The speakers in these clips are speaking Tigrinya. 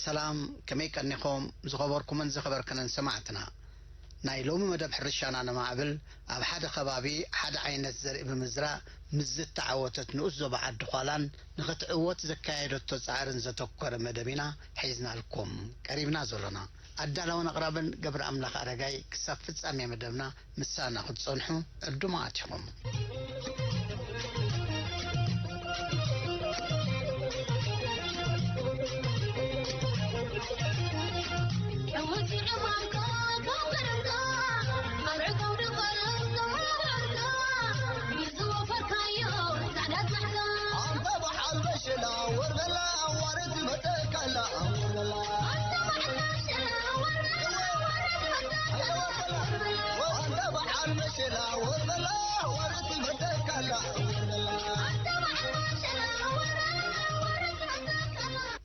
ሰላም፣ ከመይ ቀኒኹም ዝኸበርኩምን ዝኸበርክንን ሰማዕትና? ናይ ሎሚ መደብ ሕርሻና ነማዕብል፣ ኣብ ሓደ ከባቢ ሓደ ዓይነት ዘርኢ ብምዝራእ ምስ ዝተዓወተት ንኡስ ዞባ ዓዲ ዃላን ንኽትዕወት ዘካየደቶ ጻዕርን ዘተኮረ መደብ ኢና ሒዝናልኩም ቀሪብና ዘሎና። ኣዳላውን ኣቕራብን ገብረ ኣምላኽ ኣረጋይ። ክሳብ ፍጻሜ መደብና ምሳና ክትጸንሑ ዕዱማት ኢኹም።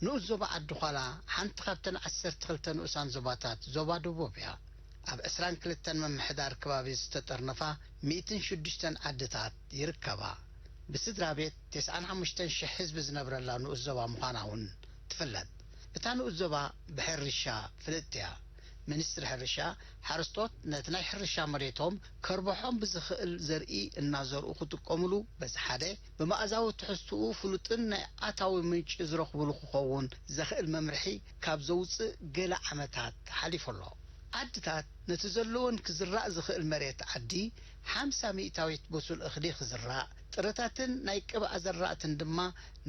ንኡስ ዞባ ዓዲ ዃላ ሓንቲ ካብተን ዓሰርተ ክልተ ንኡሳን ዞባታት ዞባ ደቡብ እያ። ኣብ ዕስራን ክልተን ምምሕዳር ከባቢ ዝተጠርነፋ ሚእትን ሽዱሽተን ዓድታት ይርከባ። ብስድራ ቤት ተስዓን ሓሙሽተን ሽሕ ህዝቢ ዝነብረላ ንኡስ ዞባ ምዃና እውን ትፍለጥ። እታ ንኡስ ዞባ ብሕርሻ ፍልጥቲ እያ። ሚኒስትሪ ሕርሻ፣ ሓረስቶት ነቲ ናይ ሕርሻ መሬቶም ከርብሖም ብዝኽእል ዘርኢ እናዘርኡ ክጥቀሙሉ፣ በዚ ሓደ ብመኣዛዊ ትሕዝትኡ ፍሉጥን ናይ ኣታዊ ምንጪ ዝረኽቡሉ ክኸውን ዘኽእል መምርሒ ካብ ዘውፅእ ገለ ዓመታት ሓሊፉ ኣሎ። ዓድታት ነቲ ዘለወን ክዝራእ ዝኽእል መሬት ዓዲ ሓምሳ ሚእታዊት በሱል እኽሊ ክዝራእ፣ ጥረታትን ናይ ቅብኣ ዘራእትን ድማ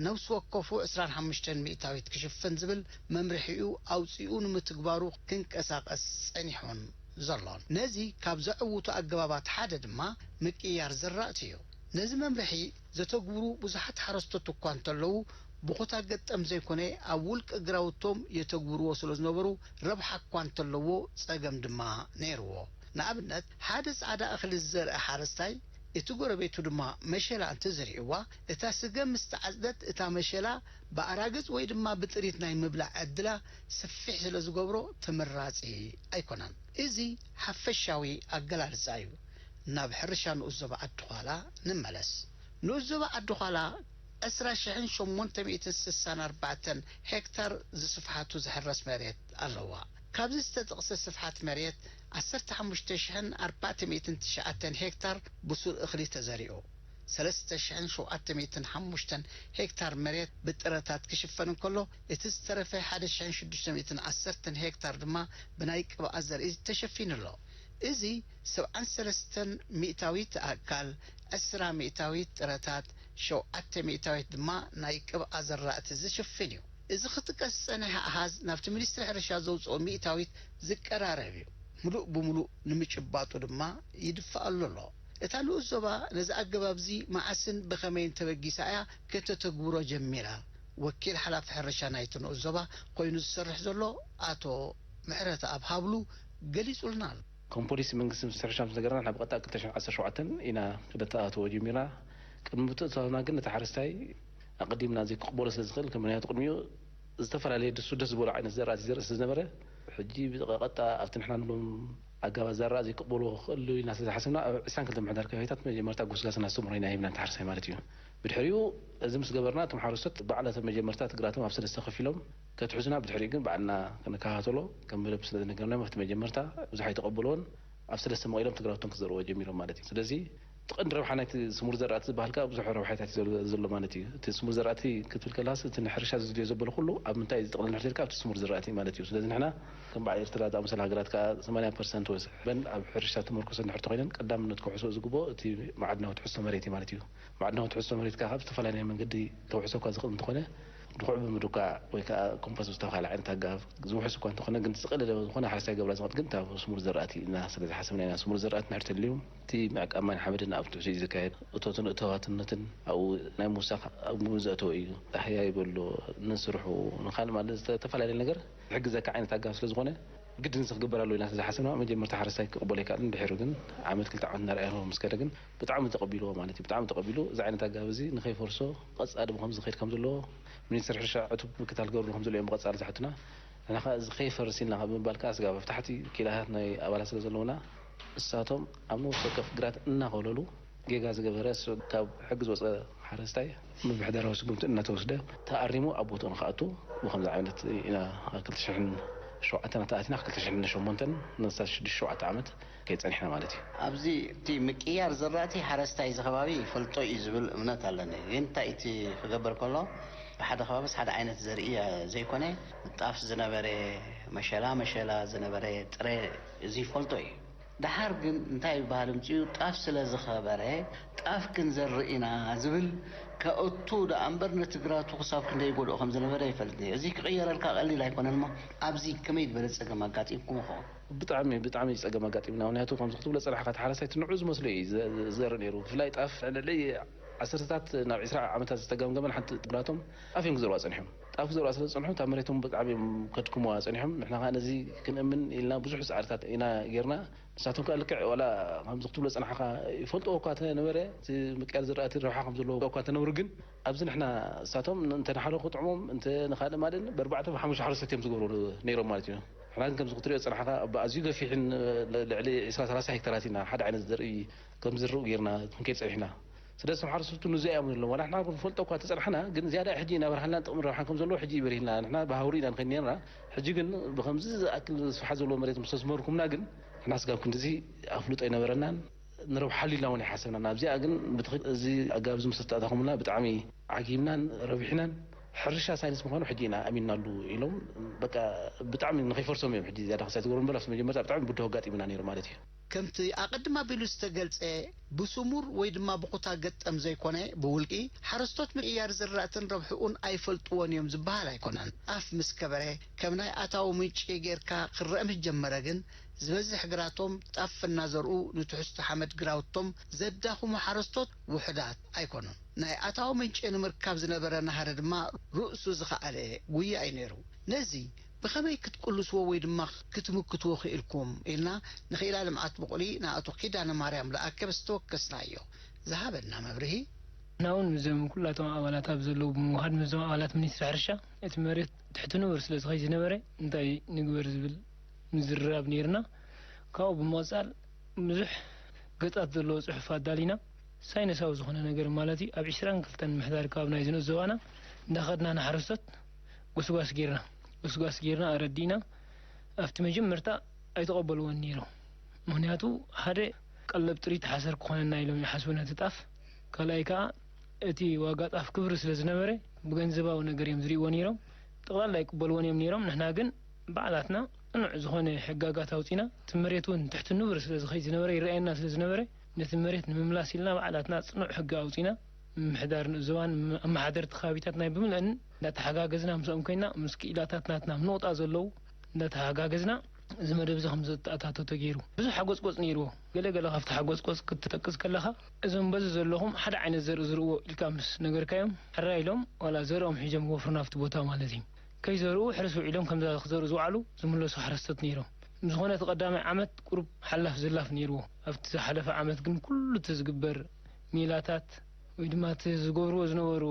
ነፍሲ ወከፉ ዕስራን ሓሙሽተን ሚእታዊት ክሽፍን ዝብል መምርሒኡ ኣውጺኡ ንምትግባሩ ክንቀሳቐስ ጸኒሑን ዘሎን። ነዚ ካብ ዘዕውቱ ኣገባባት ሓደ ድማ ምቅያር ዘራእቲ እዩ። ነዚ መምርሒ ዘተግብሩ ብዙሓት ሓረስቶት እኳ እንተለዉ፣ ብኹታ ገጠም ዘይኮነ ኣብ ውልቂ ግራውቶም የተግብርዎ ስለ ዝነበሩ፣ ረብሓ እኳ እንተለዎ፣ ጸገም ድማ ነይርዎ። ንኣብነት፣ ሓደ ጻዕዳ እኽሊ ዝዘርአ ሓረስታይ፣ እቲ ጎረቤቱ ድማ መሸላ እንተዘሪእዋ፣ እታ ስገም ምስ ተዓጽደት፣ እታ መሸላ ብኣራግጽ ወይ ድማ ብጥሪት ናይ ምብላዕ ዕድላ ሰፊሕ ስለ ዝገብሮ፣ ተመራጺ ኣይኮነን። እዚ ሓፈሻዊ ኣገላልጻ እዩ። ናብ ሕርሻ ንኡስ ዞባ ዓዲ ዃላ ንመለስ። ንኡስ ዞባ ዓዲ ዃላ ዕስራ ሽሕን ሸሞንተ ሚእትን ስሳን ኣርባዕተን ሄክታር ዝስፍሓቱ ዝሕረስ መሬት ኣለዋ። ካብዚ ዝተጠቕሰ ስፍሓት መሬት፣ ዓሰርተ ሓሙሽተ ሽሕን ኣርባዕተ ሚእትን ትሽዓተን ሄክታር ብሱል እኽሊ ተዘሪኡ፣ ሰለስተ ሽሕን ሸውዓተ ሚእትን ሓሙሽተን ሄክታር መሬት ብጥረታት ክሽፈን እንከሎ፣ እቲ ዝተረፈ ሓደ ሽሕን ሽዱሽተ ሚእትን ዓሰርተን ሄክታር ድማ ብናይ ቅብኣ ዘርኢ ተሸፊኑ ኣሎ። እዚ ሰብዓን ሰለስተን ሚእታዊት ኣካል፣ ዕስራ ሚእታዊት ጥረታት፣ ሸውዓተ ሚእታዊት ድማ ናይ ቅብኣ ዘራእቲ ዝሽፍን እዩ። እዚ ክጥቀስ ዝጸንሐ ኣሃዝ ናብቲ ሚኒስትሪ ሕርሻ ዘውጽኦ ሚእታዊት ዝቀራረብ እዩ። ምሉእ ብምሉእ ንምጭባጡ ድማ ይድፈኣሉ ኣሎ። እታ ንኡስ ዞባ ነዚ ኣገባብ እዚ መዓስን ብኸመይን ተበጊሳ እያ ከተተግብሮ ጀሚራ? ወኪል ሓላፊ ሕርሻ ናይቲ ንኡስ ዞባ ኮይኑ ዝሰርሕ ዘሎ ኣቶ ምሕረተኣብ ሃብሉ ገሊጹልና ኣሎ። ከም ፖሊሲ መንግስቲ ምስ ሕርሻ ምስ ነገርና፣ ንሕና ብቐጥታ ክልተ ሽሕን ዓሰርተ ሸውዓተን ኢና ክነተኣታትዎ ጀሚርና። ቅድሚ ምትእትታውና ግን ነቲ ሓረስታይ ኣቐዲምና ዘይክቕበሎ ስለ ዝኽእል፣ ከም ምኽንያቱ ቅድሚኡ ዝተፈላለየ ደሱ ደስ ዝበሎ ዓይነት ዘራእቲ ይዘርእ ስለ ዝነበረ፣ ሕጂ ብቐጥታ ኣብቲ ንሕና ንብሎም ኣገባብ ዘራእ ዘይክቕበልዎ ክኽእሉ ኢልና ስለ ዝሓሰብና፣ ኣብ ዕስራን ክልተ ምሕዳር ከባቢታት መጀመርታ ጎስጋስና ኣስተምህሮ ኢና ሂብና ነቲ ሓረስታይ ማለት እዩ። ብድሕሪኡ እዚ ምስ ገበርና፣ እቶም ሓረስቶት ባዕላቶም መጀመርታ እቲ ግራቶም ኣብ ሰለስተ ከፊሎም ከትሕዙና፣ ብድሕሪኡ ግን ባዕልና ክንከታተሎ ከም መደብ ስለ ዝነገርናዮም፣ ኣብቲ መጀመርታ ብዙሕ ኣይተቐበልዎን። ኣብ ሰለስተ መቒሎም እቲ ግራውቶም ክዘርዎ ጀሚሮም ማለት እዩ። ስለዚ እቲ ቀንዲ ረብሓ ናይቲ ስሙር ዘራእቲ ዝበሃል ከኣ ብዙሕ ረብሓታት እዩ ዘሎ፣ ዘሎ ማለት እዩ። እቲ ስሙር ዘራእቲ ክትብል ከለኻስ፣ እቲ ንሕርሻ ዘድልዮ ዘበለ ኩሉ ኣብ ምንታይ እዩ ዝጥቕለል እንድሕር ተልካ፣ ኣብቲ ስሙር ዘራእቲ ማለት እዩ። ስለዚ ንሕና ከም በዓል ኤርትራ ዝኣመሰላ ሃገራት ከኣ ሰማንያ ፐርሰንት ወይ ሰበን ኣብ ሕርሻ ተመርኮሰ እንድሕር ተኾይነን፣ ቀዳምነት ክውሕሶ ዝግብኦ እቲ ማዕድናዊ ትሕዝቶ መሬት እዩ ማለት እዩ። ማዕድናዊ ትሕዝቶ መሬት ከኣ ካብ ዝተፈላለየ መንገዲ ክውሕሶ እኳ ዝኽእል እንተኾነ፣ ድኹዒ ብምድኳዕ ወይ ከኣ ኮምፖስት ብዝተባህለ ዓይነት ኣገባብ ዝውሕስ እኳ እንተኾነ፣ ግን ዝቐለለ ዝኾነ ሓረስታይ ገብራ ዝቕጥ ግን እታ ስሙር ዘራእቲ ኢና ስለ ዝሓሰብና ኢና። ስሙር ዘራእቲ እንድሕር ተልዩ፣ እቲ ምዕቃብ ማይን ሓመድን ኣብ ትሕቲ እዩ ዝካየድ። እቶትን እተዋትነትን ኣብኡ ናይ ምውሳኽ ኣብ ግምት ዘእተወ እዩ። ጻህያይ በሎ፣ ንስርሑ፣ ንኻልእ ማለት ዝተፈላለየ ነገር ዝሕግዘካ ዓይነት ኣገባብ ስለ ዝኾነ፣ ግድን እዚ ክግበር ኣለዎ ኢልና ስለ ዝሓሰብና፣ መጀመርታ ሓረስታይ ክቕበሎ ኣይከኣለን። ድሒሩ ግን ዓመት ክልተ ዓመት እናረኣየ ምስ ከደ ግን ብጣዕሚ ተቐቢልዎ ማለት እዩ። ብጣዕሚ ተቐቢሉ፣ እዚ ዓይነት ኣገባብ እዚ ንኸይፈርሶ፣ ቀጻሊ ብኸምዚ ክኸይድ ከም ዘለዎ፣ ሚኒስትሪ ሕርሻ ዕቱብ ምክትታል ክገብርሉ ከም ዘለዎም ብቐጻሊ ዝሓቱና። ንሕና ከኣ እዚ ከይፈርስ ኢልና ካብ ምባል ከኣ፣ ስጋብ ኣብ ታሕቲ ኪላታት ናይ ኣባላት ስለ ዘለውና፣ ንሳቶም ኣብ ነፍሲ ወከፍ ግራት እናኸለሉ፣ ጌጋ ዝገበረ፣ እሱ ካብ ሕጊ ዝወጸ ሓረስታይ ምምሕዳራዊ ስጉምቲ እናተወስደ ተኣሪሙ ኣብ ቦትኡ ንክኣቱ ብኸምዚ ዓይነት ኢና ክልተ ሽሕን ሸውዓተን ኣተኣቲና ክልተ ሽሕን ሸሞንተን ንሳ ሽዱሽተ ሸውዓተ ዓመት ከይጸኒሕና ማለት እዩ። ኣብዚ እቲ ምቅያር ዘራእቲ ሓረስታይ እዚ ከባቢ ይፈልጦ እዩ ዝብል እምነት ኣለኒ። ግን እንታይ እቲ ክገብር ከሎ ብሓደ ከባቢስ ሓደ ዓይነት ዘርኢ ዘይኮነ ጣፍ ዝነበረ መሸላ መሸላ ዝነበረ ጥረ እዚ ይፈልጦ እዩ። ደሓር ግን እንታይ ይበሃል ምጽኡ ጣፍ ስለ ዝኸበረ ጣፍ ክንዘርእ ኢና ዝብል ከእቱ ደኣ እምበር ነቲ ግራቱ ክሳብ ክንደይ ይጎድኦ ከም ዝነበረ ይፈልጥ እየ። እዚ ክቕየረልካ ቀሊል ኣይኮነን እሞ ኣብዚ ከመይ ዝበለ ጸገም ኣጋጢምኩም ይኸውን? ብጣዕሚ ብጣዕሚ ጸገም ኣጋጢምና ምክንያቱ ከምዚ ክትብሎ ጸናሕካ እቲ ሓረስታይ እቲ ንዑ ዝመስሎ እዩ ዘርኢ ነይሩ ብፍላይ ጣፍ ልዕሊ ዓሰርታት ናብ ዕስራ ዓመታት ዝተገምገመን ሓንቲ ግራቶም ጣፍ እዮም ክዘርዋ ጸኒሖም ጣፍ ክዘርዋ ስለ ዝጸንሑ እታ መሬቶም ብጣዕሚ እዮም ከድክሙዋ ጸኒሖም ንሕና ከዓ ነዚ ክንእምን ኢልና ብዙሕ ጻዕርታት ኢና ጌርና ንሳቶም ከዓ ልክዕ ዋላ ከምዚ ክትብሎ ጸናሕካ ይፈልጥዎ እኳ ተነበረ እቲ ምቅያር ዝራእቲ ረብሓ ከም ዘለዎ እኳ ተነብሩ ግን ኣብዚ ንሕና እሳቶም እንተ ንሓደ ክጥዕሞም እንተ ንካልእ ማለት ብኣርባዕተ ብሓሙሽተ ሓረስቶት እዮም ዝገብሩ ነይሮም ማለት እዩ። ንሕና ግን ከምዚ ክትሪኦ ዝጸናሕካ ኣብ ኣዝዩ ገፊሕን ልዕሊ ዕስራ ሰላሳ ሄክታራት ኢና ሓደ ዓይነት ዘርኢ ከም ዝርኡ ጌርና ክንከይድ ጸኒሕና። ስለዚ እቶም ሓረስቶት ንዚኣ እዮም ዘለዎም ዋላ ንሕና ክንፈልጦ እኳ ተጸናሕና ግን ዝያዳ ሕጂ እናበርሃልናን ጥቕምን ረብሓን ከም ዘለዎ ሕጂ እዩ በሪህልና ንሕና ብሃውሪ ኢና ንኸይድ ነርና። ሕጂ ግን ብኸምዚ ዝኣክል ስፍሓት ዘለዎ መሬት ምስ ኣስመርኩምና ግን ንሕና ስጋብ ክንድዚ ኣፍልጦ ኣይነበረናን። ንረብሓሉ ኢልና እውን ኣይሓሰብናን ኣብዚኣ ግን ብትኽክል እዚ ኣገባብ እዚ ምስ ኣተኣታኹምና ብጣዕሚ ዓጊብናን ረቢሕናን ሕርሻ ሳይንስ ምዃኑ ሕጂ ኢና ኣሚንናሉ ኢሎም በቃ ብጣዕሚ ንኸይፈርሶም እዮም ሕጂ ዝያዳ ክሳይ ትገብሩ እምበር ኣብቲ መጀመርታ ብጣዕሚ ብድሆ ኣጋጢሙና ነይሩ ማለት እዩ። ከምቲ ኣቐድም ኣቢሉ ዝተገልጸ ብስሙር ወይ ድማ ብኩታ ገጠም ዘይኮነ ብውልቂ ሓረስቶት ምቕያር ዝራእትን ረብሕኡን ኣይፈልጥዎን እዮም ዝበሃል ኣይኮነን። ጣፍ ምስ ከበረ ከም ናይ ኣታዊ ምንጪ ጌርካ ክረአ ምስ ጀመረ ግን ዝበዝሕ ግራቶም ጣፍ እናዘርኡ ንትሕዝቶ ሓመድ ግራውቶም ዘዳኽሙ ሓረስቶት ውሑዳት ኣይኮኑን። ናይ ኣታዊ ምንጪ ንምርካብ ዝነበረ ናህሪ ድማ ርእሱ ዝኸኣለ ጉያ እዩ ነይሩ። ነዚ ብኸመይ ክትቅልስዎ ወይ ድማ ክትምክትዎ ክኢልኩም ኢልና ንኽኢላ ልምዓት ብቑሊ ንኣቶ ኪዳነ ማርያም ለኣከብ ዝተወከስናዮ ዝሃበና መብርሂ። ንሕና እውን ምስዞም ኩላቶም ኣባላት ኣብ ዘለዉ ብምውሃድ ምስዞም ኣባላት ሚኒስትሪ ሕርሻ እቲ መሬት ትሕቲ ንቡር ስለ ዝኸይ ዝነበረ እንታይ ንግበር ዝብል ምዝርራብ ነይርና። ካብኡ ብምቕጻል ብዙሕ ገጻት ዘለዎ ጽሑፍ ኣዳሊና ሳይነሳዊ ዝኾነ ነገር ማለት እዩ ኣብ ዕስራን ክልተን ምሕዳር ከባቢ ናይ ዝንኡስ ዞባና እንዳኸድና ንሓረስቶት ጎስጓስ ጌርና ጎስጓስ ጌርና ኣረዲእና ኣብቲ መጀመርታ ኣይተቐበልዎን ነይሮም። ምኽንያቱ ሓደ ቀለብ ጥሪት ሓሰር ክኾነና ኢሎም ይሓስቡ ነቲ ጣፍ። ካልኣይ ከዓ እቲ ዋጋ ጣፍ ክብሪ ስለ ዝነበረ ብገንዘባዊ ነገር እዮም ዝርእይዎ ነይሮም። ጠቕላላ ኣይቅበልዎን እዮም ነይሮም። ንሕና ግን ባዕላትና ቅኑዕ ዝኾነ ሕጋጋት ኣውፂና እቲ መሬት እውን ትሕቲ ንቡር ስለ ዝኸይድ ዝነበረ ይረኣየና ስለ ዝነበረ ነቲ መሬት ንምምላስ ኢልና ባዕላትና ፅኑዕ ሕጊ ኣውፂና ምምሕዳር ንኡስ ዞባን ኣመሓደርቲ ከባቢታት ናይ ብምልአን እንዳተሓጋገዝና ምስኦም ኮይና ምስ ክኢላታት ናትና ኣብ ነቑጣ ዘለዉ እንዳተሓጋገዝና እዚ መደብ እዚ ከም ዘተኣታቶ ተገይሩ ብዙሕ ሓጎፅቆፅ ነይርዎ። ገለ ገለ ካብቲ ሓጎፅቆፅ ክትጠቅስ ከለኻ እዞም በዚ ዘለኹም ሓደ ዓይነት ዘርኢ ዝርእዎ ኢልካ ምስ ነገርካዮም ሕራይ ኢሎም ዋላ ዘርኦም ሒዞም ይወፍሩ ናብቲ ቦታ ማለት እዩ። ከይዘርኡ ሕርስ ውዒሎም ከምዛ ክዘርኡ ዝወዓሉ ዝምለሱ ሓረስቶት ነይሮም። ብዝኾነ እቲ ቀዳማይ ዓመት ቁሩብ ሓላፍ ዝላፍ ነይርዎ። ኣብቲ ዝሓለፈ ዓመት ግን ኩሉ እቲ ዝግበር ሜላታት ወይ ድማ እቲ ዝገብርዎ ዝነበሩ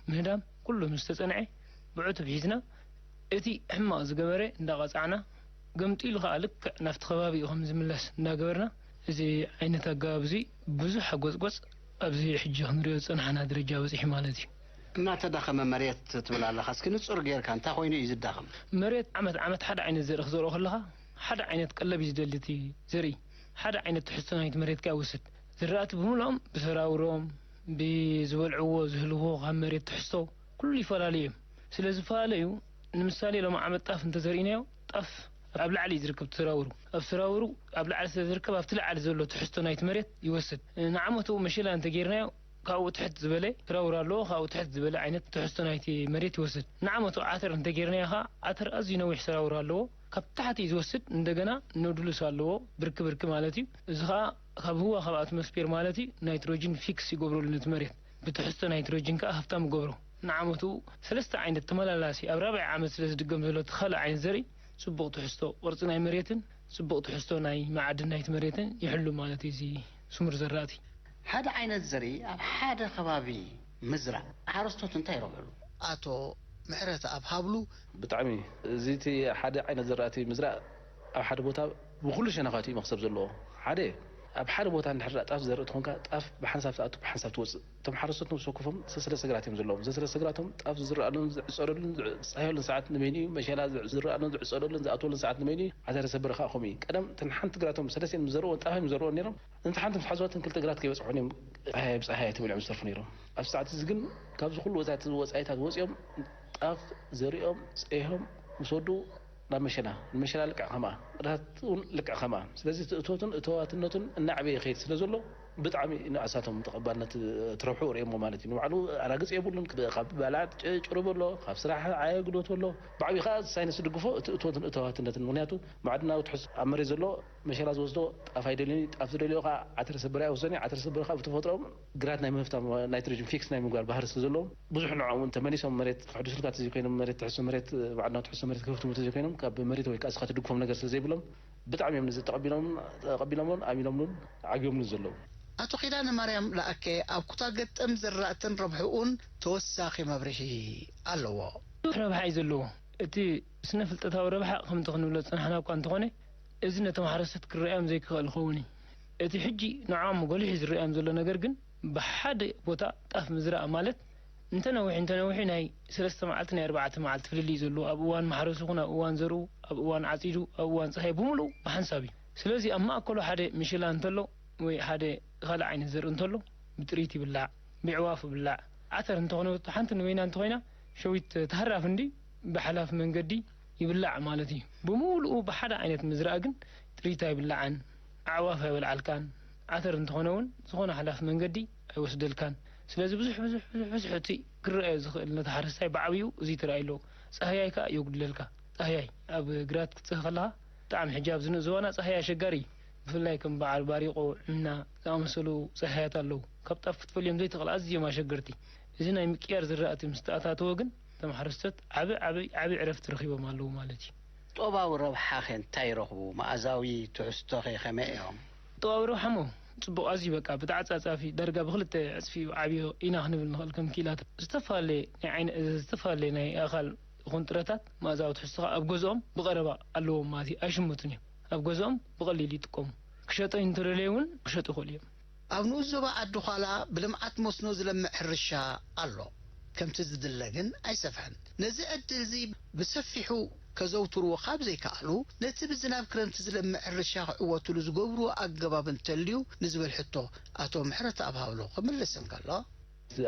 ምህዳም ኩሉ ምስ ተጸንዐ ብዕቱብ ሒዝና እቲ ሕማቕ ዝገበረ እንዳቐጻዕና ገምጢሉ ከኣ ልክዕ ናብቲ ከባቢኡ ከም ዝምለስ እንዳገበርና እዚ ዓይነት ኣገባብ እዚ ብዙሕ ኣጎጽጎጽ ኣብዚ ሕጂ ክንሪኦ ዝጸናሕና ደረጃ በጺሑ ማለት እዩ። እናተዳኸመ መሬት ትብል ኣለኻ እስኪ ንጹር ጌርካ እንታይ ኮይኑ እዩ ዝዳኸም? መሬት ዓመት ዓመት ሓደ ዓይነት ዘርኢ ክዘርኦ ከለኻ ሓደ ዓይነት ቀለብ እዩ ዝደሊ እቲ ዘርኢ ሓደ ዓይነት ትሕዝቶ ናይቲ መሬት ከኣ ይወስድ ዝራእቲ ብምልኦም ብሰራውሮም ብዝበልዕዎ ዝህልዎ ካብ መሬት ትሕዝቶ ኩሉ ይፈላለዩ እዮም። ስለ ዝፈላለዩ ንምሳሌ ሎም ዓመት ጣፍ እንተዘሪእናዮ ጣፍ ኣብ ላዕሊ እዩ ዝርከብ ሰራውሩ ኣብ ሰራውሩ ኣብ ላዕሊ ስለ ዝርከብ ኣብቲ ላዕሊ ዘሎ ትሕዝቶ ናይቲ መሬት ይወስድ። ንዓመቱ መሸላ እንተጌርናዮ ካብኡ ትሕት ዝበለ ክረውር ኣለዎ ካብኡ ትሕት ዝበለ ዓይነት ትሕዝቶ ናይቲ መሬት ይወስድ። ንዓመቱ ዓተር እንተጌርናዮ ከዓ ዓተር ኣዝዩ ነዊሕ ሰራውር ኣለዎ ካብ ታሕቲ እዩ ዝወስድ እንደገና ኖድሉስ ኣለዎ ብርኪ ብርኪ ማለት እዩ። እዚ ከዓ ካብ ህዋ ካብ ኣትሞስፌር ማለት እዩ ናይትሮጅን ፊክስ ይገብረሉ ነቲ መሬት ብትሕዝቶ ናይትሮጅን ከዓ ሃፍታም ይገብሮ። ንዓመቱ ሰለስተ ዓይነት ተመላላሲ ኣብ ራብዒ ዓመት ስለ ዝድገም ዘሎ እቲ ካልእ ዓይነት ዘርኢ ፅቡቕ ትሕዝቶ ቅርፂ ናይ መሬትን ፅቡቕ ትሕዝቶ ናይ መዓድን ናይቲ መሬትን ይሕሉ ማለት እዩ እዚ ስሙር ዘራእቲ። ሓደ ዓይነት ዘርኢ ኣብ ሓደ ከባቢ ምዝራእ ሓረስቶት እንታይ ይረብሕሉ? ኣቶ ምሕረተኣብ ሃብሉ። ብጣዕሚ እዚ እቲ ሓደ ዓይነት ዘራእቲ ምዝራእ ኣብ ሓደ ቦታ ብኩሉ ሸነኻት እዩ መኽሰብ ዘለዎ። ሓደ ኣብ ሓደ ቦታ እንድሕር ጣፍ ዝዘርእ ትኾንካ፣ ጣፍ ብሓንሳብ ትኣቱ፣ ብሓንሳብ ትወፅእ። እቶም ሓረስቶት ነብሲ ወከፎም ሰለስተ ግራት እዮም ዘለዎም። ሰለስተ ግራቶም ጣፍ ዝዝረኣሉን ዝዕፀደሉን ዝፀሃየሉን ሰዓት ንመይኑ እዩ? መሸላ ዝዝረኣሉን ዝዕፀደሉን ዝኣትወሉን ሰዓት ንመይኑ እዩ? ዓተረ ሰበረ ከዓ ከምኡ እዩ። ቀደም እተን ሓንቲ ግራቶም ሰለስቲአን ምስ ዘርዎ ጣፍ እዮም ዝዘርዎ ነይሮም። እንቲ ሓንቲ ምስ ሓዝዋ እተን ክልተ ግራት ከይበፅሑ እዮም፣ ጸሃያይ ብጸሃያይ ተበሊዖም ዝተርፉ ነይሮም። ኣብ ሰዓት እዚ ግን ካብዚ ኩሉ ወጻኢታት ወጺኦም ጣፍ ዘሪኦም ጸይሖም ምስ ወዱ ናብ መሸላ፣ ንመሸላ ልክዕ ከምኣ፣ ቅዳታት እውን ልክዕ ከምኣ። ስለዚ እቲ እቶትን እተዋትነቱን እናዕበየ ይኸይድ ስለ ዘሎ ብጣዕሚ ንኣሳቶም ተቐባልነት ትረብሑ ርእየሞ ማለት እዩ። ንባዕሉ ኣራግጽ የብሉን። ካብ ባልዓ ጭ- ጭሩብ ኣሎ፣ ካብ ስራሕ ዓየ ግዶት ኣሎ። ብዓብዩ ከዓ ሳይንስ ዝድግፎ እቲ እቶትን እተዋትነትን። ምክንያቱ ማዕድናዊ ትሕዝ ኣብ መሬት ዘሎ መሸላ ዝወስዶ ጣፍ ኣይደልዮን እዩ። ጣፍ ዝደልዮ ከዓ ዓተር ሰበረ ኣይወስዶን እዩ። ዓተር ሰበረ ከዓ ብተፈጥሮኦም ግራት ናይ ምህፍታም ናይትሮጅን ፊክስ ናይ ምግባር ባህሪ ስለ ዘለዎም ብዙሕ ንዕኦም እውን ተመሊሶም መሬት ክሕድሱልካ ተዘይኮይኖም መሬት ትሕዝቶ መሬት ማዕድናዊ ትሕዝቶ መሬት ክህፍትሙ ተዘይኮይኖም ካብ መሬት ወይ ከዓ እስኻ ትድግፎም ነገር ስለ ዘይብሎም ብጣዕሚ እዮም ነዚ ተቐቢሎም ተቐቢሎምን ኣሚኖምሉን ዓግዮምሉን ዘለዉ። ኣቶ ኪዳነ ማርያም ለኣከ ኣብ ኩታ ገጠም ዘራእትን ረብሕኡን ተወሳኺ መብርሂ ኣለዎ። ብዙሕ ረብሓ እዩ ዘለዎ። እቲ ስነ ፍልጠታዊ ረብሓ ከምቲ ክንብሎ ዝጸናሕና እኳ እንተኾነ፣ እዚ ነቶም ሓረስቶት ክረኣዮም ዘይክኽእል ክኸውን እዩ። እቲ ሕጂ ንዕኦም ጎሊሑ ዝረኣዮም ዘሎ ነገር ግን ብሓደ ቦታ ጣፍ ምዝራእ ማለት እንተነዊሑ እንተነዊሑ ናይ ሰለስተ መዓልቲ ናይ ኣርባዕተ መዓልቲ ፍልልይ እዩ ዘለዎ። ኣብ እዋን ማሕረሱ ይኹን ኣብ እዋን ዘርኡ፣ ኣብ እዋን ዓጺዱ፣ ኣብ እዋን ጸሃይ ብምሉኡ ብሓንሳብ እዩ። ስለዚ ኣብ ማእከሉ ሓደ ምሸላ እንተሎ ወይ ሓደ ካልእ ዓይነት ዘርኢ እንተሎ ብጥሪት ይብላዕ፣ ብዕዋፍ ይብላዕ። ዓተር እንተኾነ ሓንቲ ንበይና እንተኾይና ሸዊት ተሃራፍ እንዲ ብሓላፍ መንገዲ ይብላዕ ማለት እዩ። ብምሉኡ ብሓደ ዓይነት ምዝራእ ግን ጥሪት ኣይብላዕን፣ ኣዕዋፍ ኣይበልዓልካን። ዓተር እንተኾነ እውን ዝኾነ ሓላፍ መንገዲ ኣይወስደልካን። ስለዚ ብዙሕ ብዙሕ ብዙሕ ብዙሕ እቲ ክረኣዮ ዝኽእል ነቲ ሓረስታይ ብዓብዩ እዚ ተራእዩ ኣለዎ። ጻህያይ ከኣ የጉድለልካ። ጻህያይ ኣብ ግራት ክትጽህ ከለኻ ብጣዕሚ ሕጂ ኣብዚ ንእዚ እዋን ኣጻህያ ኣሸጋሪ እዩ። ብፍላይ ከም በዓል ባሪቆ፣ ዕምና ዝኣመሰሉ ጻህያት ኣለዉ። ካብ ጣፍ ክትፈልዮም ዘይትኽእል ኣዝዮም ኣሸገርቲ። እዚ ናይ ምቅያር ዝራእቲ ምስ ተኣታተወ ግን እቶም ሓረስቶት ዓቢ ዓቢ ዓቢ ዕረፍቲ ረኺቦም ኣለዉ ማለት እዩ። ቁጠባዊ ረብሓኸ እንታይ ይረኽቡ? መኣዛዊ ትሕዝቶኸ ከመይ እዮም? ቁጠባዊ ረብሓሞ ጽቡቕ ኣዝዩ በቃ ብተዓጻጻፊ ዳርጋ ብኽልተ ዕጽፊ እዩ ዓብዮ ኢና ክንብል ንኽእል ከም ክኢላታት። ዝተፈላለየ ናይ ዓይኒ እዘዝ ዝተፈላለየ ናይ ኣኻል ይኹን ጥረታት መኣዛዊ ትሕዝቶ ከኣ ኣብ ገዝኦም ብቐረባ ኣለዎም ማለት እዩ። ኣይሽምቱን እዮም። ኣብ ገዝኦም ብቐሊሉ ይጥቀሙ። ክሸጦ እንተደለዩ እውን ክሸጡ ይኽእሉ እዮም። ኣብ ንኡስ ዞባ ዓዲ ዃላ ብልምዓት መስኖ ዝለምዕ ሕርሻ ኣሎ። ከምቲ ዝድለ ግን ኣይሰፍሐን። ነዚ ዕድል እዚ ብሰፊሑ ከዘውትርዎ ካብ ዘይከኣሉ፣ ነቲ ብዝናብ ክረምቲ ዝለምዕ ሕርሻ ክዕወትሉ ዝገብርዎ ኣገባብ እንተልዩ ንዝብል ሕቶ ኣቶ ምሕረተኣብ ሃብሎ ክምልስ እንከሎ፣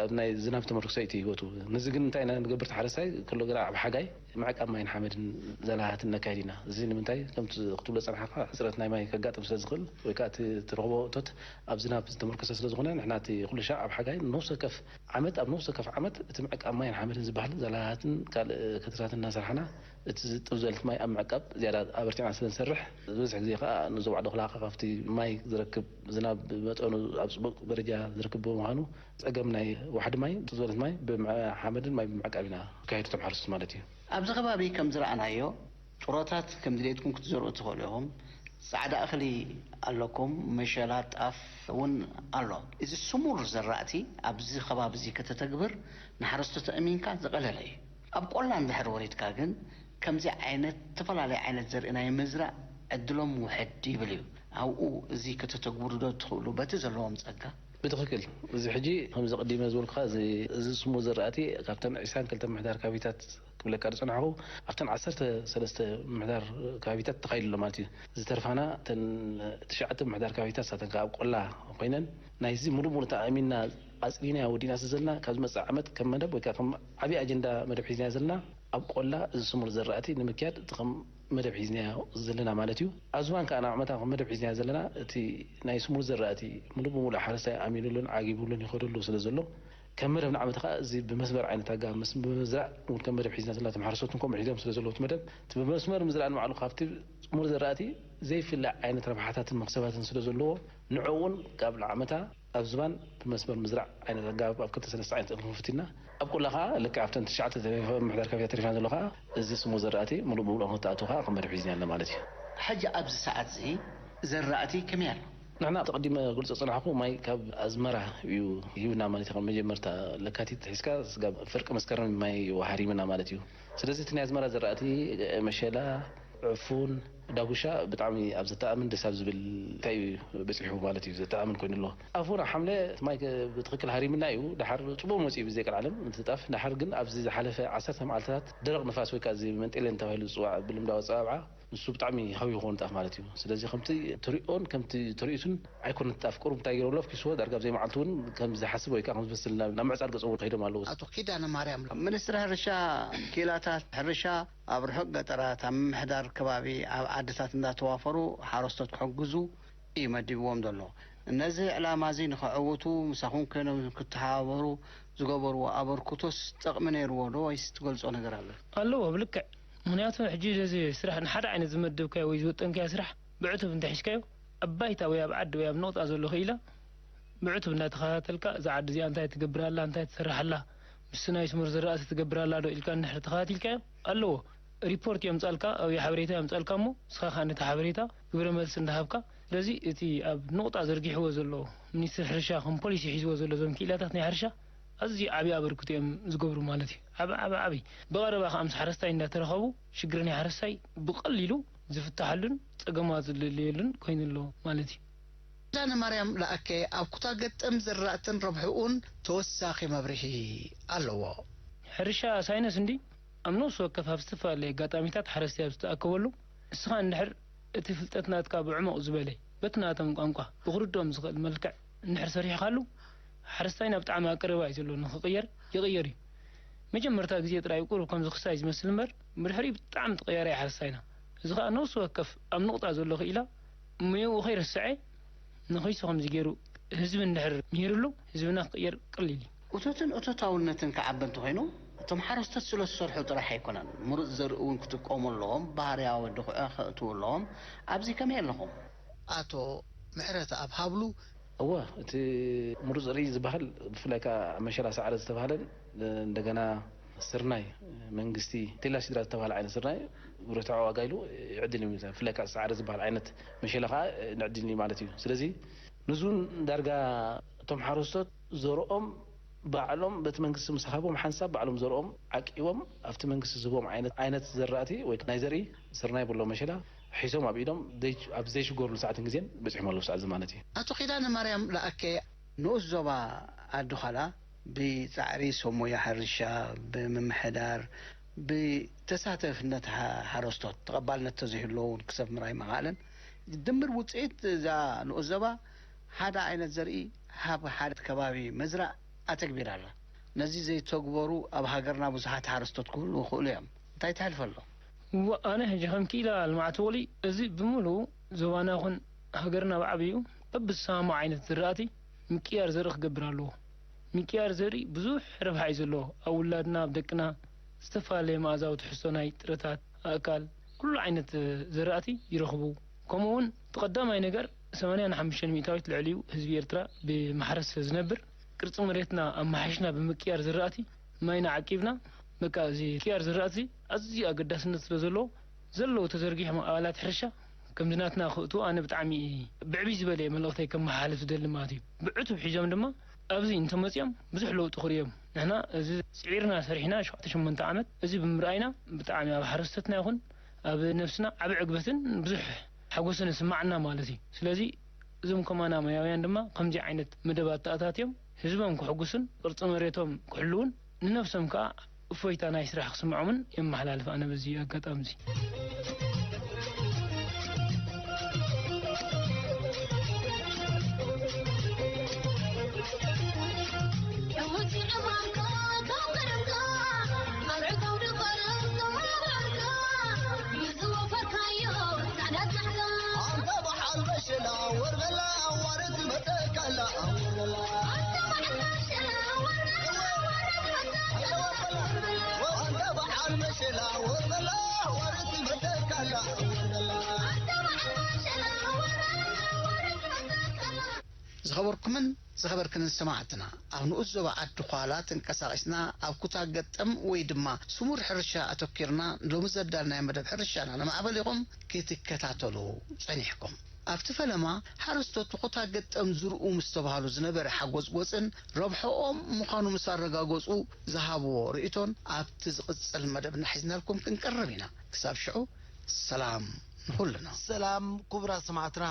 ኣብ ናይ ዝናብ ተመርኩሶ እዩ እቲ ህይወቱ። ነዚ ግን እንታይ ኢና ንገብር? እቲ ሓረስታይ ከሎ ግራ ኣብ ሓጋይ ምዕቃብ ማይን ሓመድን ዘላሃትን ነካይድ ኢና። እዚ ንምንታይ? ከምቲ ክትብሎ ዝጸናሕካ ሕጽረት ናይ ማይ ከጋጥም ስለ ዝኽእል ወይ ከኣ እቲ ትረኽቦ እቶት ኣብ ዝናብ ዝተመርኮሰ ስለ ዝኾነ ንሕና እቲ ኩሉ ሻዕ ኣብ ሓጋይ ንነፍሲ ወከፍ ዓመት ኣብ ነፍሲ ወከፍ ዓመት እቲ ምዕቃብ ማይን ሓመድን ዝበሃል ዘላሃትን ካልእ ክትርታት እናሰርሓና እቲ ዝጥብ ዝበለት ማይ ኣብ ምዕቃብ ዝያዳ ኣበርቲዕና ስለ ንሰርሕ ዝበዝሕ ግዜ ከኣ ንዞባ ዓዲ ኹላኻ ካብቲ ማይ ዝረክብ ዝናብ ብመጠኑ ኣብ ጽቡቕ ደረጃ ዝረክብ ብምዃኑ ጸገም ናይ ዋሕዲ ማይ ዝበለት ማይ ብሓመድን ማይ ብምዕቃብ ኢና ካየዱ እቶም ሓረስቶት ማለት እዩ። ኣብዚ ከባቢ ከም ዝረኣናዮ ጭሮታት ከም ድሌትኩም ክትዘርኡ ትኽእሉ ኢኹም። ጻዕዳ እኽሊ ኣለኩም፣ መሸላ፣ ጣፍ እውን ኣሎ። እዚ ስሙር ዘራእቲ ኣብዚ ከባቢ እዚ ከተተግብር ንሓረስቶት ኣእሚንካ ዝቐለለ እዩ። ኣብ ቆላ እንድሕር ወሪድካ ግን ከምዚ ዓይነት ዝተፈላለየ ዓይነት ዘርኢ ናይ ምዝራእ ዕድሎም ውሕድ ይብል እዩ። ኣብኡ እዚ ከተተግብሩ ዶ ትኽእሉ በቲ ዘለዎም ጸጋ? ብትኽክል። እዚ ሕጂ ከምዚ ቀዲመ ዝበልኩኻ እዚ እዚ ስሙ ዝራእቲ ካብተን ዕስራን ክልተ ምሕዳር ካቢታት ክብለካ ዝጸናሕኹ ኣብተን ዓሰርተ ሰለስተ ምሕዳር ካቢታት ተኻይዱ ኣሎ ማለት እዩ። ዝተርፋና እተን ትሽዓተ ምሕዳር ካቢታት ሳተን ከኣ ኣብ ቆላ ኮይነን ናይዚ ሙሉእ ሙሉእ ተኣሚንና ኣጽዲና ወዲና ስለ ዘለና ካብ ዝመጽእ ዓመት ከም መደብ ወይ ከዓ ከም ዓብዪ ኣጀንዳ መደብ ሒዝና ዘለና ኣብ ቆላ እዚ ስሙር ዘራእቲ ንምክያድ እቲ ከም መደብ ሒዝናዮ ዘለና ማለት እዩ። ኣብ ዝባን ከዓ ንዓመታ ከም መደብ ሒዝናዮ ዘለና እቲ ናይ ስሙር ዘራእቲ ሙሉእ ብሙሉእ ሓረስታይ ኣሚኑሉን ዓጊቡሉን ይኸደሉ ስለ ዘሎ ከም መደብ ንዓመታ ከዓ እዚ ብመስመር ዓይነት ኣገባብ ምስ ብምዝራእ እውን ከም መደብ ሒዝና ዘለና እቶም ሓረስቶት እውን ከምኡ ሒዞም ስለ ዘለዉ እቲ መደብ እቲ ብመስመር ምዝራእ ንባዕሉ ካብቲ ስሙር ዘራእቲ ዘይፍለ ዓይነት ረብሓታትን መክሰባትን ስለ ዘለዎ ንዕኡ እውን ካብ ዓመታ ኣብ ዝባን ብመስመር ምዝራእ ዓይነት ኣገባብ ኣብ ክልተ ሰለስተ ዓይነት እኽሊ ክንፍት ኢና። ኣብ ቆላ ከኣ ልክዕ ኣብተን ትሽዓተ ተሪፈ ምሕዳር ካፊያ ተሪፋን ዘሎ ከኣ እዚ ስሙ ዘራእቲ ሙሉእ ብሙሉእ ንክትኣትው ከኣ ከም መደብ ሒዝና ኣለና ማለት እዩ። ሕጂ ኣብዚ ሰዓት እዚ ዘራእቲ ከመይ ኣሎ? ንሕና ተቐዲመ ክገልጾ ዝጸናሕኩ ማይ ካብ ኣዝመራ እዩ ሂብና ማለት እዩ። ካብ መጀመርታ ለካቲት ሒዝካ ስጋብ ፍርቂ መስከረም ማይ እዩ ሃሪምና ማለት እዩ። ስለዚ እቲ ናይ ኣዝመራ ዘራእቲ መሸላ፣ ዕፉን፣ ዳጉሻ ብጣዕሚ ኣብ ዘተኣምን ደስ ኣብ ዝብል እንታይ እዩ በፂሑ ማለት እዩ። ዘተኣምን ኮይኑ ኣሎ። ዕፉን ኣብ ሓምለ እቲ ማይ ከ-፣ ብትኽክል ሃሪምና እዩ። ደሓር ፅቡቅ መፂኡ ብዘይ ቀልዓለም እቲ ጣፍ። ደሓር ግን ኣብዚ ዝሓለፈ ዓሰርተ መዓልትታት ደረቕ ንፋስ ወይ ከዓ እዚ መንጤሌን ተባሂሉ ዝፅዋዕ ብልምዳዊ ኣፀዋብዓ ንሱ ብጣዕሚ ሃው ይኸውን ጣፍ ማለት እዩ። ስለዚ ከምቲ ትሪኦን ከምቲ ትርኢቱን ኣይኮነን ጣፍ። ቁሩብ እንታይ ገይሮም ኣሎ፣ ኣፍኪስዎ ዳርጋ ኣብ ዘይመዓልቱ እውን ከም ዝሓስብ ወይ ከዓ ከም ዝመስል ናብ፣ ናብ ምዕጻድ ገጾም እውን ከይዶም ኣለዉ። ኣቶ ኪዳነ ማርያም፣ ሚኒስትሪ ሕርሻ፣ ኪላታት ሕርሻ ኣብ ርሑቕ ገጠራት፣ ኣብ ምምሕዳር ከባቢ፣ ኣብ ዓድታት እንዳተዋፈሩ ሓረስቶት ክሕግዙ እዩ መዲብዎም ዘሎ። ነዚ ዕላማ እዚ ንኸዕውቱ ምሳኹም ኮይኖም ክትሓባበሩ ዝገበርዎ ኣበርክቶስ ጠቕሚ ነይርዎ ዶ ወይስ ትገልጾ ነገር ኣሎ? ኣለዎ፣ ብልክዕ። ምኽንያቱ ሕጂ እዚ ስራሕ ንሓደ ዓይነት ዝመደብካዮ ወይ ዝወጠንካዮ ስራሕ ብዕቱብ እንተሒዝካዮ፣ ኣብ ባይታ ወይ ኣብ ዓዲ ወይ ኣብ ነቑጣ ዘሎ ክኢላ ብዕቱብ እንዳተኸታተልካ፣ እዛ ዓዲ እዚኣ እንታይ ትገብር ኣላ፣ እንታይ ትሰርሕ ኣላ፣ ምስ ናይ ስሙር ዝራእቲ ትገብር ኣላ ዶ ኢልካ እንድሕር ተኸታቲልካዮ፣ ኣለዎ። ሪፖርት የምጻልካ፣ ወይ ሓበሬታ የምጻልካ እሞ፣ ንስኻ ከኣ ነቲ ሓበሬታ ግብረ መልሲ እንዳሃብካ፣ ስለዚ እቲ ኣብ ነቑጣ ዘርጊሕዎ ዘሎ ሚኒስትሪ ሕርሻ ከም ፖሊሲ ሒዝዎ ዘሎ እዞም ክኢላታት ናይ ሕርሻ ኣዝዩ ዓቢ ኣበርክቶ እዮም ዝገብሩ ማለት እዩ። ዓቢ፣ ዓቢ፣ ዓቢ። ብቐረባ ከኣ ምስ ሓረስታይ እንዳተራኸቡ ሽግሪ ናይ ሓረስታይ ብቐሊሉ ዝፍታሓሉን ጸገማት ዝልለየሉን ኮይኑ ኣሎ ማለት እዩ። ኪዳነ ማርያም ለኣከ ኣብ ኩታ ገጠም ዝራእትን ረብሕኡን ተወሳኺ መብርሂ ኣለዎ። ሕርሻ ሳይንስ እንዲ ኣብ ነፍሲ ወከፍ ኣብ ዝተፈላለየ ኣጋጣሚታት ሓረስታይ ኣብ ዝተኣከበሉ፣ ንስኻ እንድሕር እቲ ፍልጠት ናትካ ብዕሙቕ ዝበለ፣ በቲ ናቶም ቋንቋ ብኽርድኦም ዝኽእል መልክዕ እንድሕር ሰሪሕካሉ፣ ሓረስታይና ብጣዕሚ ኣብ ቀረባ እዩ ዘሎ ንኽቕየር፣ ይቕየር እዩ። መጀመርታ ግዜ ጥራይ ቁሩብ ከምዚ ክሳይ ዝመስል እምበር፣ ብድሕሪኡ ብጣዕሚ ተቐያሪ እዩ ሓረስታይና። እዚ ኸኣ ነፍሲ ወከፍ ኣብ ነቑጣ ዘሎ ክኢላ፣ ሞያኡ ከይረስዐ፣ ንኸይሱ ከምዚ ገይሩ ህዝቢ እንድሕር ምሂርሉ፣ ህዝብና ክቕየር ቀሊል እዩ። እቶትን እቶታውነትን ክዓቢ እንተኾይኑ፣ እቶም ሓረስቶት ስለ ዝሰርሑ ጥራሕ ኣይኮነን፣ ምሩፅ ዘርኢ እውን ክጥቀሙ ኣለዎም፣ ባህርያዊ ድኹዒ ከእትዉ ኣለዎም። ኣብዚ ከመይ ኣለኹም? ኣቶ ምሕረተኣብ ሃብሉ። እወ፣ እቲ ምሩፅ ዘርኢ ዝበሃል፣ ብፍላይ ከኣ መሸላ ሳዕሪ ዝተባህለን፣ እንደገና ስርናይ፣ መንግስቲ ቴላ ሲድራ ዝተባህለ ዓይነት ስርናይ ብርትዖ ዋጋ ኢሉ ይዕድል እዩ። ብፍላይ ከኣ ሳዕሪ ዝበሃል ዓይነት መሸላ ከኣ ንዕድል እዩ ማለት እዩ። ስለዚ ንዙን ዳርጋ እቶም ሓረስቶት ዘርኦም ባዕሎም በቲ መንግስቲ ምስ ሃቦም ሓንሳብ ባዕሎም ዘርኦም ዓቂቦም ኣብቲ መንግስቲ ዝህቦም ዓይነት፣ ዓይነት ዘራእቲ ወይ ናይ ዘርኢ ስርናይ ብሎ መሸላ ሒዞም ኣብ ኢዶም ዘይ-፣ ኣብ ዘይሽገሩሉ ሰዓትን ግዜን በጺሖም ኣለዉ ሰዓት እዚ ማለት እዩ። ኣቶ ኪዳነ ማርያም ለኣከ ንኡስ ዞባ ዓዲ ዃላ ብጻዕሪ ሰብ ሞያ ሕርሻ፣ ብምምሕዳር፣ ብተሳተፍነት ሓ-፣ ሓረስቶት ተቐባልነት ተዘይህልዎ እውን ክሰፍር ኣይምኸኣለን። ድምር ውጽኢት እዛ ንኡስ ዞባ ሓደ ዓይነት ዘርኢ ሃብ ሓደ ከባቢ መዝራእ ኣተግቢራ ኣላ። ነዚ ዘይተግበሩ ኣብ ሃገርና ብዙሓት ሓረስቶት ክህልዉ ይኽእሉ እዮም። እንታይ ተሕልፈሎም? እዋ፣ ኣነ ሕጂ ከም ክኢላ ልምዓት ወቕሊ፣ እዚ ብምሉኡ ዞባና ይኹን ሃገርና ብዓብዩ በብዝሰማምዖ ዓይነት ዝራእቲ ምቅያር ዘርኢ ክገብር ኣለዎ። ምቅያር ዘርኢ ብዙሕ ረብሓ እዩ ዘለዎ። ኣብ ውላድና፣ ኣብ ደቅና ዝተፈላለየ መኣዛዊ ትሕዝቶ ናይ ጥረታት ኣእካል፣ ኩሉ ዓይነት ዘራእቲ ይረኽቡ። ከምኡ እውን እቲ ቀዳማይ ነገር ሰማንያ ንሓሙሽተ ሚእታዊት ልዕሊኡ ህዝቢ ኤርትራ ብማሕረስ ዝነብር፣ ቅርጺ መሬትና ኣመሓይሽና ብምቅያር ዝራእቲ ማይና ዓቂብና፣ በቃ እዚ ቅያር ዝራእቲ ኣዝዩ ኣገዳስነት ስለ ዘለዎ፣ ዘለዉ ተዘርጊሖም ኣባላት ሕርሻ ከምዚ ናትና ክእትዉ ኣነ ብጣዕሚ ብዕብይ ዝበለ መልእኽተይ ከመሓላልፍ ዝደሊ ማለት እዩ። ብዕቱብ ሒዞም ድማ ኣብዚ እንተመጺኦም ብዙሕ ለውጢ ክርእዮም። ንሕና እዚ ጽዒርና ሰሪሕና ሸውዓተ ሸሞንተ ዓመት እዚ ብምርኣይና ብጣዕሚ ኣብ ሓረስቶትና ይኹን ኣብ ነብስና ዓቢ ዕግበትን ብዙሕ ሓጎስን ይስማዓና ማለት እዩ። ስለዚ እዞም ከማና ሞያውያን ድማ ከምዚ ዓይነት መደባት ተኣታትዮም ህዝቦም ክሕጉሱን ቅርጺ መሬቶም ክሕልዉን ንነብሶም ከኣ እፎይታ ናይ ስራሕ ክስምዖምን የመሓላልፍ ኣነ በዚ ኣጋጣሚ እዚ። ዝኸበርኩምን ዝኸበርክንን ሰማዕትና፣ ኣብ ንኡስ ዞባ ዓዲ ዃላ ተንቀሳቒስና ኣብ ኩታ ገጠም ወይ ድማ ስሙር ሕርሻ ኣተኪርና ሎሚ ዘዳልናዮ መደብ ሕርሻና ነማዕብል ኢኹም ክትከታተሉ ጸኒሕኩም። ኣብቲ ፈለማ ሓረስቶት ብኹታ ገጠም ዝርኡ ምስ ተባህሉ ዝነበረ ሓጎጽጎጽን ረብሕኦም ምዃኑ ምስ ኣረጋገጹ ዝሃብዎ ርእይቶን ኣብቲ ዝቕጽል መደብና ሒዝናልኩም ክንቀርብ ኢና። ክሳብ ሽዑ ሰላም ንኹልና። ሰላም ክቡራት ሰማዕትና።